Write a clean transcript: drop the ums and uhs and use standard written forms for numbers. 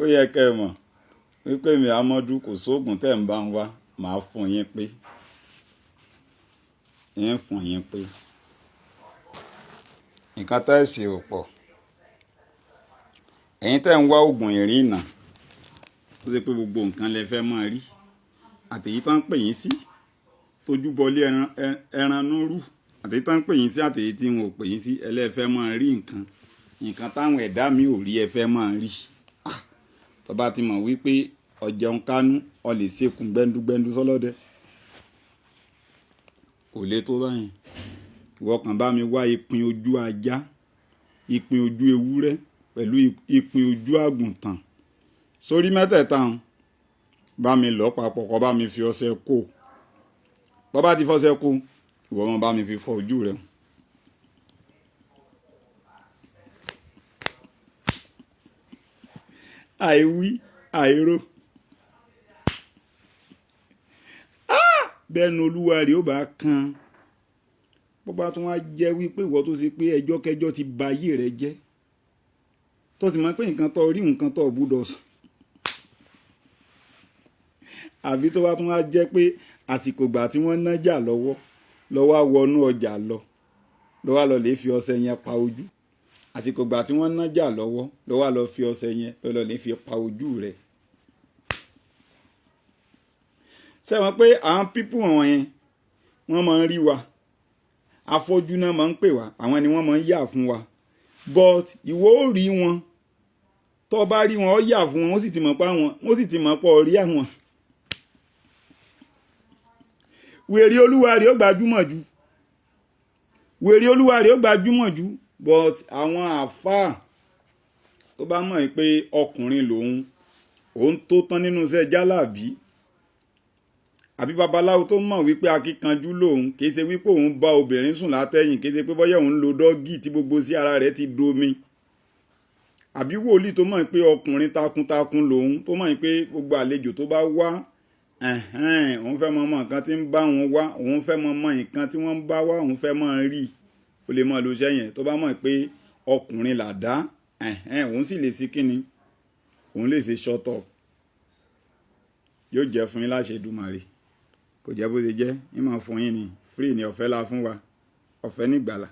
Ó yẹ kẹ́ ẹ mọ̀ wípé mi Amọ́dú kò sóògùn tẹ́ ń bá ń wá, màá fún yín pé ń fún yín pé nǹkan tá ẹ̀ sì ò pọ̀. Ẹ̀yin tẹ́ ń wá oògùn ìrìnà tó ṣe pé gbogbo nǹkan lẹ fẹ́ máa rí, àtèyí tán ń pè yín sí tójú bọlé ẹran núrú, àtèyí tán ń pè yín sí, àtèyí tí wọn ò pè yín sí, ẹlẹ́fẹ́ máa rí nǹkan nǹkan táwọn ẹ̀dá mi ò rí, ẹ fẹ́ máa rí. Tó bá ti mọ̀ wípé ọ̀jẹun kánú, ọ lè ṣekùn gbẹ́ndúgbẹ́ndú sọ́lọ́dẹ, kò lè tó báyìí. Ìwọ kàn bá mi wá ìpín ojú ajá, ìpín ojú ewúrẹ́ pẹ̀lú ìpín ojú àgùntàn sórí mẹ́tẹ̀ẹ̀ta hàn, bá mi lọ papọ̀, kó bá mi fi ọṣẹ kó. Bó bá ti fọṣẹ kó, ìwọ máa bá mi fi fọ ojú rẹ. Àìwí àìró bẹ́ẹ̀ ni olúwa rẹ̀ ó bá kan. Bó bá tún wá jẹ́ wípé ìwọ tó ṣe pé ẹjọ́ kẹjọ́ ti ba ayé rẹ jẹ́, tó sì mọ̀ pé nǹkan tó rí, nǹkan tó gbúdọ̀ sùn, àbí tó bá tún wá jẹ́ pé àsìkò ìgbà tí wọ́n nájà lọ́wọ́ lọ́wọ́ wọnú ọjà lọ lọ́wọ́ lọ lè fi ọṣẹ yẹn pa ojú, àsìkò ìgbà tí wọ́n nájà lọ́wọ́ lọ́wọ́ lọ fi ọṣẹ yẹn lọ́lọ́ lè fi pa ojú rẹ̀. Ṣé wọ́n pé àwọn pípù wọ̀nyẹn wọ́n máa ń rí wa, afọ́jú náà máa ń pè wá, àwọn ni wọ́n máa ń yà fún wa. But ìwọ ò rí wọn, tó bá rí wọn ó yà fún wọn, ó sì ti mọ̀ pé àwọn, ó sì ti mọ̀ pé ó rí àwọn. Wèrè olúwa rẹ̀ ó gbajúmọ̀ jù, wèrè olúwa rẹ̀ ó gbajúmọ̀ jù. But àwọn àáfàá tó bá mọ̀ pé ọkùnrin lòun, òun tó tán nínú iṣẹ́ jálàbí, àbí babaláwo tó mọ̀ wípé akíkanjú lòun, kì í ṣe wípé òun bá obìnrin sùn látẹ̀yìn, kì í ṣe pé bóyá òun lo dọ́gì tí gbogbo sí ara rẹ̀ ti domi, àbí wòlíì tó mọ̀ pé ọkùnrin takuntakun lòun, tó mọ̀ pé gbogbo àlejò tó bá wá, òun fẹ́ mọ̀ mọ̀ nǹkan tí ń bá wọn wá, òun fẹ́ mọ̀ mọ̀ nǹkan tí wọ́n ń bá wá, òun fẹ́ mọ̀ rí, ó lè mọ̀ lo iṣẹ́ yẹn. Tó bá mọ̀ pé ọkùnrin làdá, òun sì lè ṣe kíni, òun lè ṣe shut up. Yóò jẹ́ fún yín láṣẹ Èdùmàrè. Kò jẹ́ bó ṣe jẹ́, yín máa fún yín ni free ni, ọ̀fẹ́ la fún wa, ọ̀fẹ́ nígbàlà.